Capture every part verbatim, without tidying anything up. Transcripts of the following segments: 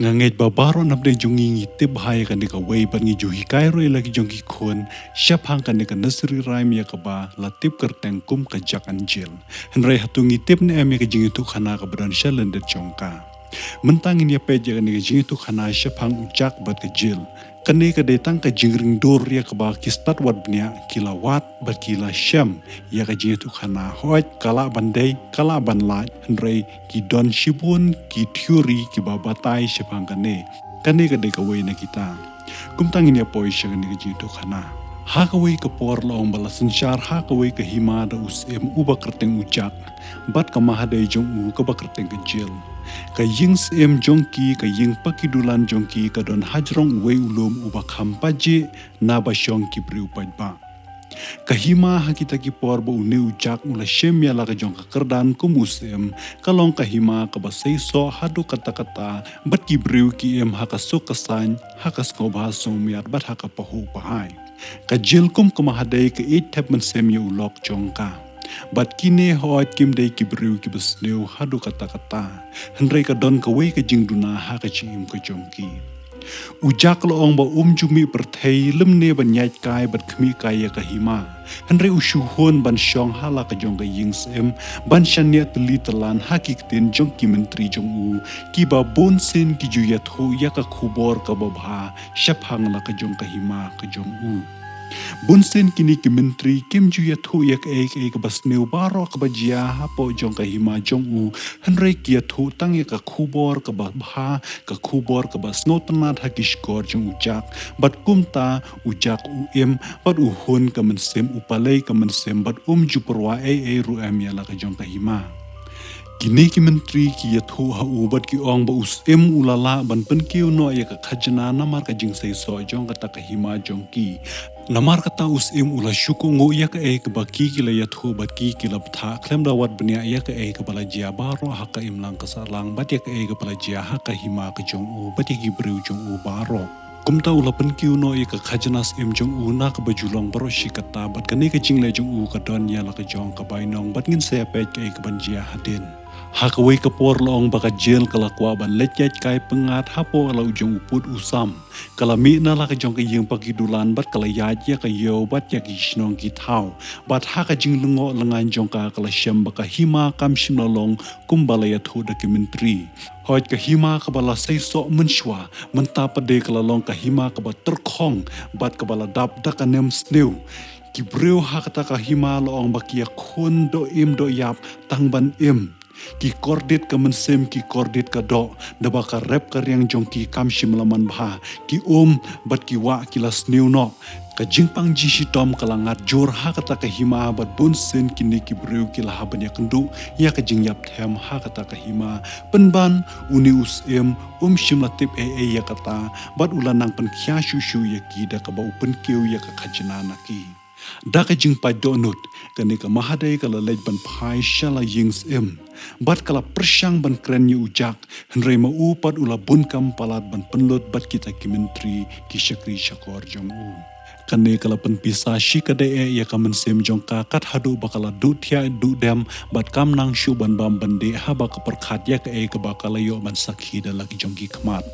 Nga ngeit ba baroh napdeng jong ngi ngi tip bha ïa kane kawei bad ngi ju hikai ruh ïa la ki jong ki khun shaphang kane ka nursery rhyme ïa kaba la tip kyrteng kum ka Jack and Jill. Hynrei hato ngi tip ne em ïa ka jingïathuhkhana kaba don sha lyndet jong ka? Mynta ngin ïa peit ïa kane ka jingïathuhkhana shaphang u Jack bad ka Jill. Kane ka dei tang ka jingringdur ïa kaba ki stad wad bniah ki la wad bad ki la shem ïa ka jingïathuhkhana. Hooid, ka lah ban dei, ka lah ban lait, hynrei ki don shibun ki theory kiba batai shaphang kane. Kane ka dei kawei na kita. Kumta ngin ïa poi sha kane ka jingïathuhkhana. Ha kawei ka por la ong ba la synshar ha kawei ka hima da u syiem uba kyrteng u Jack bad ka mahadei jong u kaba kyrteng ka Jill. Ka ïing syiem jong ki, ka ïing paki dulan jong ki ka don hajrong uwei u lum uba kham pajih naba shong ki briew paidbah. Ka hima ha kita ki por ba une u Jack u la shem ïa la ka jong ka kyrdan kum u syiem ka long ka hima kaba seisoh haduh katta katta bad ki briew ki im ha ka suk ka saiñ, ha ka sngewbha sngewmiat bad ha ka pahuh pahai. Ka Jill kum ka mahadei ka ïeit thep mynsiem ïa u lok jong ka. Bad kine hooid kim dei ki briew kiba sniew haduh katta katta. Hynrei ka don kawei ka jingduna ha ka jingim ka jong ki. U Jack la ong ba um ju mih pyrthei lymne ban ïaid kai bad khmih kai ïa ka hima. Hynrei u shu hun ban shong ha la ka jong ka ïing syiem ban shaniah tylli tyllan ha ki ktien jong ki myntri jong u kiba bunsien ki ju ïathuh ïa ka khubor kaba bha shaphang la ka jong ka hima ka jong u. Bunsien kine ki myntri kim ju ïathuh ïa kaei kaei kaba sniew baroh kaba jia hapoh jong ka hima jong u, hynrei ki ïathuh tang ïa ka khubor kaba bha, ka khubor kaba sngewtynnat ha ki shkor jong u Jack. Bad kumta u Jack u im bad u hun ka mynsiem, u palei ka mynsiem bad um ju pyrwa ei ei ruh em ïa la ka jong ka hima. Kine ki myntri ki ïathuh ha u bad ki ong ba u syiem u la lah ban pynkiew noh ïa ka khajna namar ka jingseisoh jong kata ka hima jong ki. Namar kata u syiem u la shu kohnguh ïa kaei kaba ki ki la ïathuh bad ki ki la bthah khlem da wad bniah ïa kaei kaba la jia baroh ha ka imlang ka sahlang bad ïa kaei kaba la jia ha ka hima ka jong u bad ïa ki briew jong u baroh. Kumta u la pynkiew noh ïa ka khajna syiem jong u na kaba ju long baroh shi katta bad kane ka jingleh jong u ka don ïa la ka jong ka bainong bad ngin sa ïa peit kaei kaban jia hadien. Ha kawei ka por la ong ba ka Jill ka la kwah ban leit ïaid kai pyngngad hapoh la u jong u pud u sam. Ka la mih na la ka jong ka ïing paki dulan bad ka la ïaid ïa ka ïew bad ïa ki shnong ki thaw. Bad ha ka jinglyngngoh lyngngan jong ka ka la shem ba ka hima kam shym la long kumba la ïathuh da ki myntri. Hooid, ka hima kaba la seisoh mynshuwa, mynta pat de ka la long ka hima kaba tyrkhong bad kaba la dap da ka nemsniew. Ki briew ha kata ka hima la ong ba ki ïakhun doh im doh ïap tang ban im. Ki kordit ka mynsiem, ki kordit ka doh, da ba ka rep ka riang jong ki kam shym la man bha. Ki um bad ki wah ki la sniew noh. Ka jingpang jingshitom ka la ngat jur ha kata ka hima bad bunsien kine ki briew ki la hap ban ïakynduh ïa ka jingïap them ha kata ka hima. Pynban une u syiem um shym la tip ei ei ïa kata bad u la nang pynkhia shuh shuh ïa ki da kaba u pynkiew ïa ka khajna na ki. Da ka jingpait dohnud, kane ka mahadei ka la leit ban phai sha la ïing syiem bad ka la pyrshang ban kren ïa u Jack, hynrei ma u pat u la bun kam palat ban pynlut bad kita ki myntri, ki shakri shakor jong u. Kane ka la pynpisa shikatdei eh ïa ka mynsiem jong ka kat haduh ba ka la duh thiah duh dem bad kam nang shuh ban bam ban dih haba ka pyrkhat ïa kaei kaba ka la ïoh ban sakhi da la ki jong ki khmat.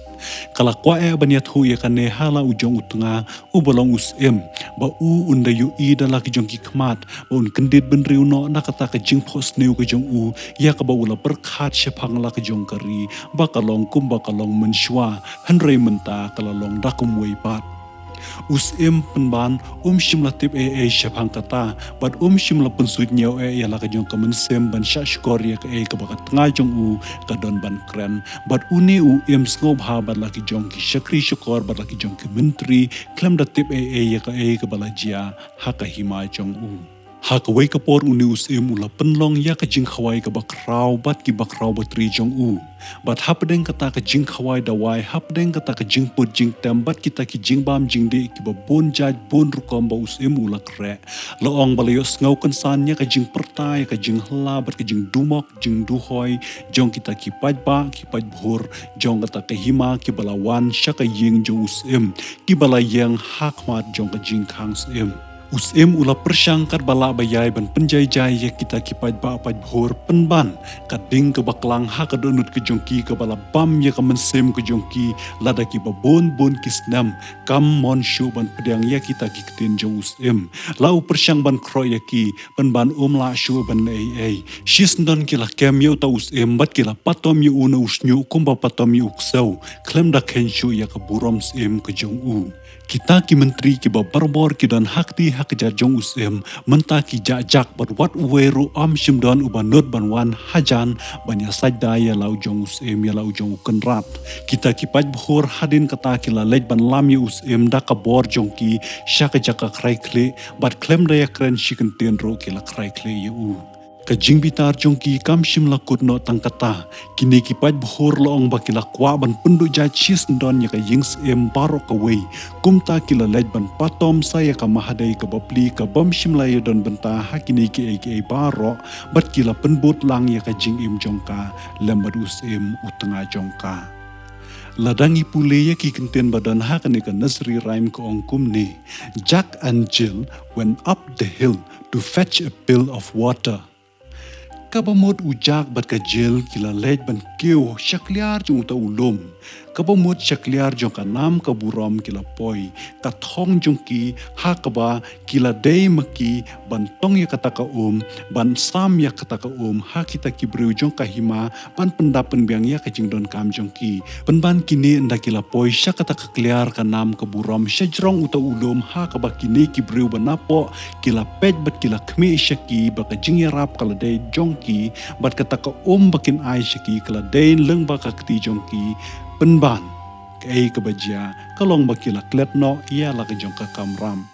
Ka la kwah eh ban ïathuh ïa kane ha la u jong u tnga uba long u syiem, ba u un da ïohi da la ki jong ki khmat, ba un kyndit bynriew noh na kata ka jingphohsniew ka jong u ïa kaba u la pyrkhat shaphang la ka jong ka ri ba ka long kumba ka long mynshuwa, hynrei mynta ka la long da kumwei pat. U syiem pynban um shym la tip ei ei shaphang kata bad um shym la pynsuidñiew eh ïa la ka jong ka mynsiem ban shahshkor ïa kaei kaba ka tnga jong u ka don ban kren. Bad une u im sngewbha bad la ki jong ki shakri shakor bad la ki jong ki myntri khlem da tip ei ei ïa kaei kaba la jia ha ka hima jong u. Ha kawei ka por une u syiem u la pynlong ïa ka jingkhawai kaba khraw bad ki bakhraw batri jong u. Bad hapdeng kata ka jingkhawai dawai, hapdeng kata ka jingput jingtem bad kita ki jingbam jingdih kiba bun jait bun rukom ba u syiem u la khreh, la ong ba la ïohsngew kynsan ïa ka jingpyrta ïa ka jinghylla bad ka jingdumok jingduhoi jong kita ki paidbah ki paidbhur jong kata ka hima kiba la wan sha ka ïing jong u syiem, kiba la ïeng ha khmat jong ka jingkhang syiem. U Syiem u la pyrshang katba lah ba ïai ban pynjaijai ïa kita ki paidbah paidbhur, pynban ka ding kaba klang ha ka dohnud ka jong ki kaba la bam ïa ka mynsiem ka jong ki lada kiba bun bun ki snem kam mon shuh ban pdiang ïa kita ki ktien jong u Syiem. La u pyrshang ban khroh ïa ki, pynban um lah shuh ban leh ei ei. Shisyndon ki la kem ïa uta u Syiem bad ki la patom ïa u na u shñiuh kumba patom ïa u ksew, khlem da kheiñ shuh ïa ka burom Syiem ka jong u. Kita ki myntri kiba barabor ki don ha kti ha kjat jong u Syiem, mynta ki jah jak bad wat uwei ruh um shym don uba nud ban wan hajan ban ïasaid da ïa la u jong u Syiem, ïa la u jong u Kynrad. Kita ki paidbhur hadien kata ki la leit ban lam ïa u Syiem da ka bor jong ki sha ka jaka khrai khlieh, bad khlem da ïakren shi kyntien ruh ki la khrai khlieh ïa u. Ka jingbitar jong ki kam shym la kut noh tang kata. Kine ki paidbhur la ong ba ki la kwah ban pynduh jait shisyndon ïa ka ïing Syiem baroh kawei. Kumta ki la leit ban patom sa ïa ka Mahadei kaba pli kabym shym la ïadon bynta ha kine kiei kiei baroh, bad ki la pynbud lang ïa ka jingim jong ka lem bad u Syiem u tnga jong ka. Lada ngi pule ïa ki kyntien ba don ha kane ka nursery rhyme ka ong kumne: Jack and Jill went up the hill to fetch a pail of water. Kaba mut u Jack bad ka Jill ki la leit ban kiew sha kliar jong uta u lum. Kaba mut sha kliar jong ka nam ka burom ki la poi. Ka thong jong ki ha kaba ki la dei ma ki ban tong ïa kata ka um, ban sam ïa kata ka um ha kita ki briew jong ka hima, ban pyndap pynbiang ïa ka jingdonkam jong ki. Pynban kine ynda ki la poi sha kata ka kliar ka nam ka burom sha jrong uta u lum ha kaba kine ki briew ba napoh ki la peit bad ki la khmih sha ki ba ka jingïarap ka la dei jong ki, bad kata ka um ba kin ai sha ki ka la dei lyngba ka kti jong ki. Pynban kaei kaba jia ka long ba ki la klet noh ïa la ka jong ka kamram.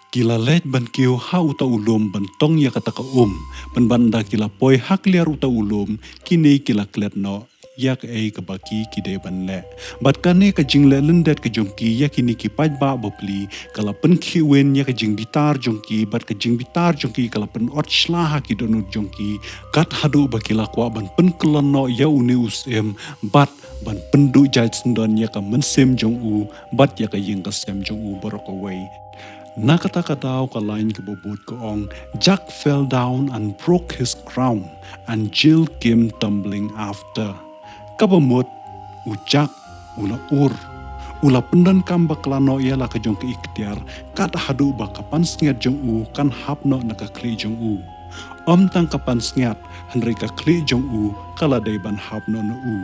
Ki la leit ban kiew ha uta u lum ban tong ïa kata ka um. Pynban ynda ki la poi ha kliar uta u lum, kine ki la klet noh ïa kaei kaba ki ki dei ban leh. Bad kane ka jingleh lyndet ka jong ki ïa kine ki paidbah bapli ka la pynkhih win ïa ka jingbitar jong ki, bad ka jingbitar jong ki ka la pynot shla ha ki dohnud jong ki, kat haduh ba ki la kwah ban pynkyllon noh ïa une u Syiem, bad ban pynduh jait syndon ïa ka mynsiem jong u bad ïa ka ïing ka sem jong u baroh kawei. Na kata ka daw ka lain kaba bud ka ong: Jack fell down and broke his crown, and Jill came tumbling after. Kaba mut u Jack u la ur, u la pyndonkam bakla noh ïa la ka jong ka iktiar, kat haduh ba ka pansngiat jong u kan hap noh na ka khlieh jong u. Ym tang ka pansngiat, hynrei ka khlieh jong u ka la dei ban hap noh na u.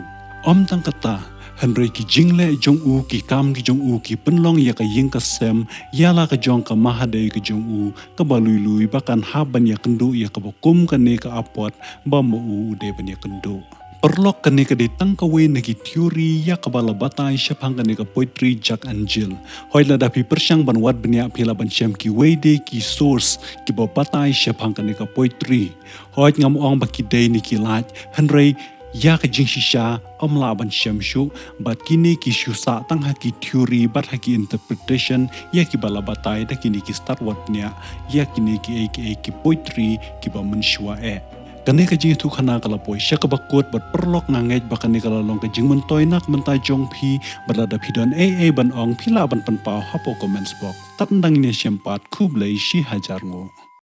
Ym tang kata, hynrei ki jingleh jong u, ki kam ki jong u ki pynlong ïa ka ïing ka sem ïa la ka jong ka Mahadei ka jong u, kaba lui lui ba kan hap ban ïakynduh ïa kaba kum kane ka apot ba ma u u dei ban ïakynduh. Paralok, kane ka dei tang kawei na ki theory ïa kaba la batai shaphang kane ka poetry Jack and Jill. Hooid, lada phi pyrshang ban wad bniah phi lah ban shem kiwei de ki source kiba batai shaphang kane ka poetry. Hooid, ngam ong ba ki dei ne ki lait, hynrei ïa ka jingshisha ym lah ban shem shuh, bad kine ki shu sah tang ha ki theory bad ha ki interpretation ïa kiba la batai da kine ki stad wad bniah ïa kine kiei kiei ki poetry kiba mynshuwa eh. Kane ka jingïathuhkhana ka la poi sha kaba kut, bad paralok, nga ngeit ba kane ka la long ka jingmyntoi na ka bynta jong phi, bad lada phi don ei ei ban ong phi lah ban pynpaw hapoh comments box. Tad haduh ngin ïashem pat, khublei shihajar nguh.